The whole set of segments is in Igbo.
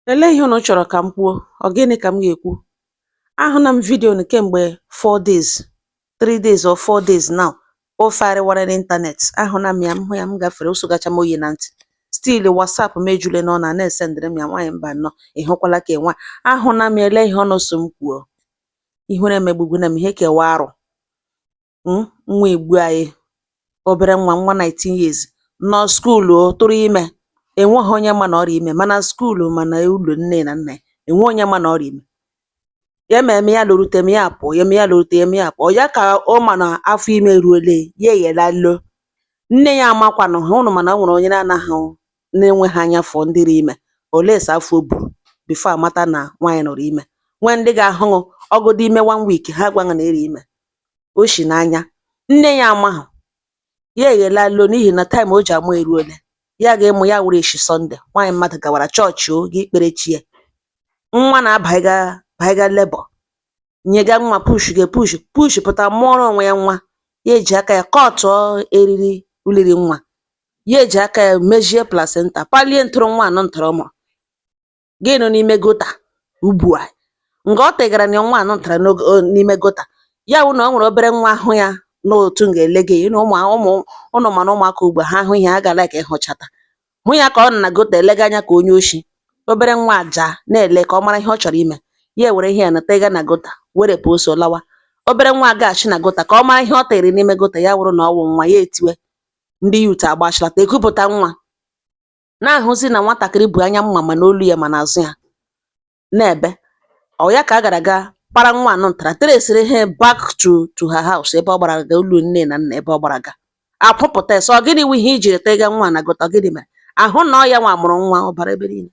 Elee ihe unu chọrọ ka m kwuo? Ọ gịnị ka m ga-ekwu? Ahụla m video unu kemgbe 4 days, 3 days or 4 days now. O fegharịwara n'ịntanet. Ahụla m ya, m hụ ya, m gafere o sogacha m oyi na ntị. Still WhatsApp m ejule n'ọnụ a na-esendịrị m ya. Nwaanyị mba nnọọ, ị hụkwala ka nwa ahụla m ya. Elee ihe ọnụ so m kwuo? Ihere emegbuguna m ihe kewa arụ nwa igbu anyị, obere nwa, nwa 19 years nọ school o tụrụ ime. Enweghị onye ma na ọrịa ime, mana school, mana ụlọ nne na nna ya, enwe onye ma na ọrịa ime. Ya eme ya lorute m, ya pụọ, ya eme ya lorute ya, eme ya pụọ. Ya ka ọ ma na afọ ime eruole ya, eghela lo nne ya amakwanụ ha ụnụ, mana o nwere onye na-anaghị na-enweghị anya fọ ndị rị ime olee sọ afọ o buru before amata na nwaanyị nọrọ ime. Nwee ndị ga-ahụ ọgụdụ ime one week, ha agwaghị na eri ime o shi n'anya nne ya amahụ. Ya eghela lo n'ihi na time o ji amụ eruole. Ya ga-ịmụ ya wụrụ eshi Sunday. Nwaanyị mmadụ gawara chọọchị o ga ikpere chi ya. Nwa na-abaiga baiga labour, nyega nwa, push ga push push pụta mụọrọ onwe ya nwa. Ya eji aka ya kọtụọ eriri uliri nwa, ya eji aka ya mejie placenta, palie ntụrụ nwa anọ ntụrụ ọ mụrụ gị nọ n'ime gutter ugbu a. Nga ọ tegara na nwa anọ ntara n'ime gutter, ya wụ na o nwere obere nwa ahụ ya n'otu nga ele gị na ụmụ ụmụ ụnụ, mana ụmụaka ugbu a, ha hụ ihe ha ga like ịhụchata hụ ya ka ọ nọ na gutter elega anya ka onye oshi. Obere nwa aja na-ele ka ọ mara ihe ọ chọrọ ime. Ya ewere ihe ya na tega na gutter, werepụ ose lawa. Obere nwa agaghachi na gutter ka ọ mara ihe ọ tere n'ime gutter. Ya wụrụ na ọ wụ nwa ya, etiwe ndị youth agbachilata ekupụta nwa, na-ahụzi na nwatakịrị bu anya mma ma n'olu ya ma n'azụ ya na-ebe. Ọ ya ka a gara ga para nwa anọ ntara traceri ihe back to her house, ebe ọ gbara ga ụlọ nne na nna, ebe ọ gbara ga akwụpụta ya sị, ọ gịnị wụ ihe i jiri tega nwa na gutter? Gịnị mere ahụ na ọ ya nwa mụrụ nwa ọbara ebe niile?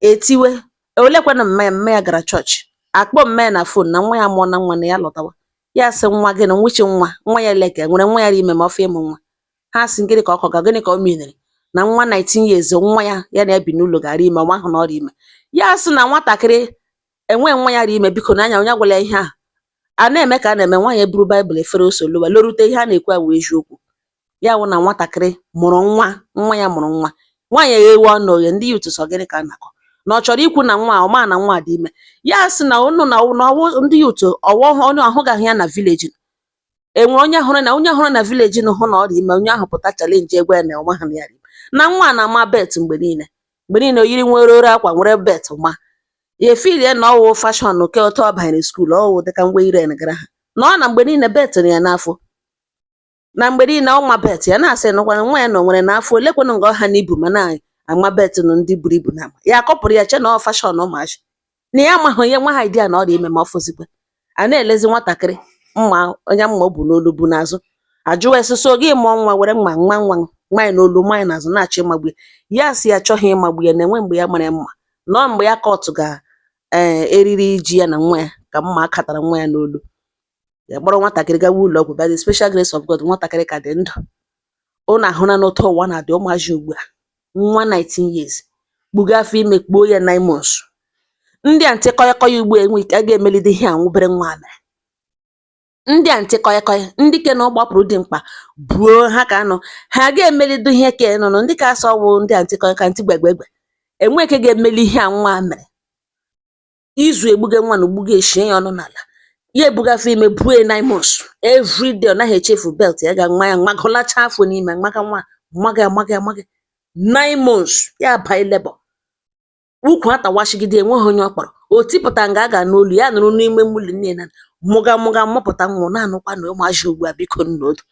Etiwe olekwanụ mma ya. Mma ya gara chọọchị, akpọ mma ya na phone na nwa ya mụọ na nwa na ya lọtawa. Ya sị nwa gịnị nwuchi nwa nwa ya leke nwere nwa ya ime ma ọfọ ịmụ nwa. Ha sị gịnị ka ọ kọga, gịnị ka o minere na nwa 19 years, nwa ya ya na ya bi n'ụlọ gara ime ọma ahụ na ọrịa ime. Ya sị na nwatakịrị enwe nwa ya ri ime, biko na anya onye agwala ya ihe ahụ a na-eme ka a na-eme. Nwaanyị eburu baịbụl efere ose lowa lorute. Ihe a na-ekwu a wụ eziokwu. Ya wụ na nwatakịrị mụrụ nwa, nwa ya mụrụ nwa. Nwaanyị eghewe ọnụ oghe. Ndị youth sọ gịnị ka a na-akọ na ọ chọrọ ikwu na nwa a ọ maa na nwa a dị ime? Ya sị na unu na ọwụ ndị youth ọwụ onye ahụgaghị ya na village. Enwere onye hụrụ na onye hụrụ na village na hụ na ọ dị ime, onye ahụ pụta challenge egwe ya na ọ maghị na ya dị ime. Na nwa a na-ama belt mgbe niile, mgbe niile o yiri nwere ore akwa nwere belt, ma ya efilie na ọwụ fashion ke otu ọ banyere school, ọwụ dịka ngwa iren gara ha na ọ na mgbe niile belt na ya n'afọ, na mgbe niile ọ ma belt ya. Na-asị nụkwana nwa ya na o nwere n'afọ olekwanụ nga ọha na ibu ma na-ama belt nụ ndị buru ibu na ya akọpụrụ ya che na ọ fashion ụmụazị, na ya amaghị onye nwa ha idea na ọ dị ime. Ma ọ fụzikwa a na-elezi nwatakịrị mma onye mma o bu n'olu bu n'azụ, ajụwa sị so gị mụọ nwa were mma nwa nwa nwaanyị n'olu nwaanyị n'azụ na-achọ ịmagbu ya. Ya sị ya achọghị ịmagbu ya, na enwe mgbe ya mara ya mma nọọ mgbe ya kọtụ ga ee eriri ji ya na nwa ya ka mma akatara nwa ya n'olu. Ya kpọrọ nwatakịrị gawa ụlọ ọgwụ. By the special grace of God, nwatakịrị ka dị ndụ. Ụnụ ahụla n'otu ụwa na-adị ụmụazị ugbu a. Nwa 19 years kpugo afọ ime, kpuo ya 9 months. Ndị a ntị kọyọkọyọ ugbu a enwe ike a ga-emelide ihe a nwubere nwa a mere. Ndị a ntị kọyọkọyọ, ndị ke na ọ gbapụrụ dị mkpa buo ha ka anọ ha ga-emelide ihe ke nọ ndị ka asọ wụ ndị a ntị kọyọkọyọ ntị gbegbeegbe enwe ike ga-emeli ihe a nwa a mere. Izu egbuge nwa na ugbuge eshie ya ọnụ n'ala. Ya ebuga afọ ime buo ya 9 months. Every day ọ naghị echefu belt ya ga nwa ya magụlacha afọ n'ime maga nwa maga maga maga 9 months. Ya banye labour, ukwu atawashigide, enweghị onye ọ kpọrọ o tipụta nga a ga n'olu ya nụrụ n'ime mmụlụ nne na mụga mụga mụpụta nwa na-anụkwa na ụmụazị ugbu a, biko nnodo.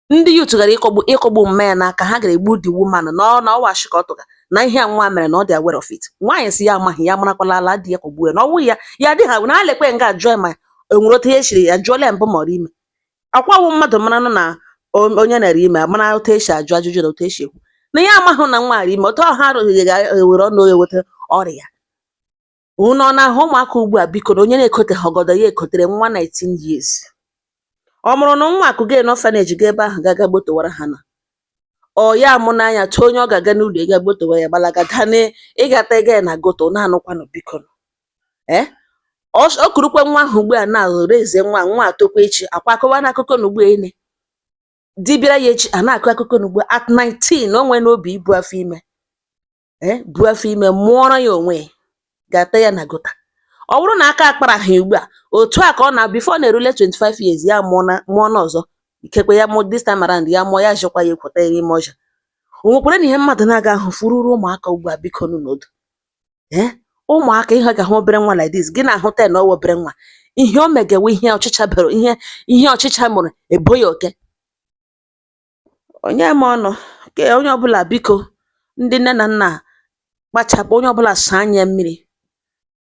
Ndị youth gara ịkọgbu ịkọgbu mma ya n'aka. Ha gara egbu the woman na ọ na ọwashi ka ọ tụga na ihe a nwa mere na ọ dị aware of it. Nwaanyị si ya amaghị ya marakwala ala di ya kọgbuo ya na ọwụ ya ya adịghị na ha lekwe nga jụọ ma o nwere otu ihe siri ya jụọla ya mbụ ma ọ dị ime akwawu mmadụ maranụ na onye nere ime mara otu esi ajụ ajụjụ na otu esi ekwu na ya amaghị na nwa ara ime otu ọha arụghị ga-ewere ọnụ eweta ọrịa. Unu ọ na-ahụ ụmụaka ugbu a? Biko, na onye na-ekoteghị ọgọdọ ya ekotere nwa 19 years ọ mụrụ na nwa akụ ga n'orphanage ga ebe ahụ gaga gbotowara ha na ọ ya amụ n'anya tụọ onye ọ ga-aga n'ụlọ ịga gbotowa ya gbalaga dane ịgata ego ya na gutter na-anụkwanụ. Biko, ee, ọ kurukwe nwa ahụ ugbu a na rezie nwa nwa atokwa echi akwa akọwa na akụkọ na ugbu a ene di bịara ya echi a na-akụ akụkọ na ugbu a at 19 o nwee n'obi ibu afọ ime. Bu afọ ime mụọrọ ya onwe ya, ga-ata ya na gutter. Ọ bụrụ na aka akparaghị ugbu a, otu a ka ọ na before ọ na-erule 25 years, ya mụọ na mụọ na ọzọ. Ikekwe ya mụọ this time around, ya mụọ ya jikwa ya ekweta ya n'ime ọja. O nwekwara na ihe mmadụ na-aga ahụ fururu ụmụaka ugbu a. Biko nụ n'odo ụmụaka, ihe ga-ahụ obere nwa like this, gị na-ahụta ya na ọwụ obere nwa, ihe o megewe, ihe ọchịcha bere, ihe ọchịcha mụrụ ebo ya oke onye ma ọnụ ke. Onye ọbụla, biko, ndị nne na nna, kpachapụ. Onye ọbụla saa anya mmiri.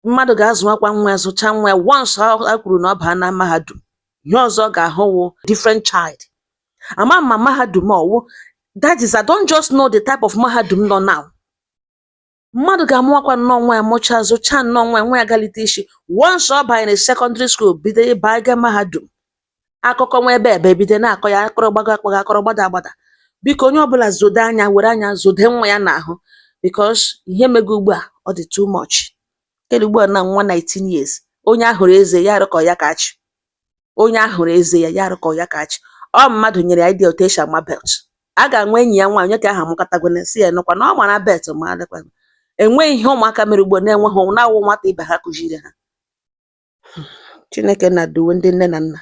Mmadụ ga-azụakwa nwa ya, zụcha nwa ya. Once a kwuru na ọ baa na mahadum, ihe ọzọ ọ ga-ahụ wụ different child. Ama ma mahadum ọwụ, that is, I don't just know the type of mahadum nọ now. Mmadụ ga-amụakwa nnọọ nwa ya, mụchaa, zụchaa nnọọ nwa ya, nwa ya galite isi. Once ọ banyere secondary school, bido ịba ga mahadum, akụkọ nwa ebe ebe bido na-akọ ya, akọrọ gbago akpọgo, akọrọ gbada agbada. Biko, onye ọbụla zodo anya, were anya zode nwa ya n'ahụ, because ihe mego ugbu a, ọ dị too much. Kele ugbu a na nwa 19 years, onye ahụrụ eze ya arụkọ ya ka achị, onye ahụrụ eze ya ya arụkọ ya ka achị. Ọ mmadụ nyere ya idea otu esi ama belt. A ga-anwa enyi ya nwaanyị, onye ka ahụ amụkọtagone, si ya nụkwa na ọ mara belt. Ma adịkwa enweghị ihe ụmụaka mere ugbu a na-enweghị na-awụ nwata ibe ha kụziri ha. Chineke na duwe ndị nne na nna.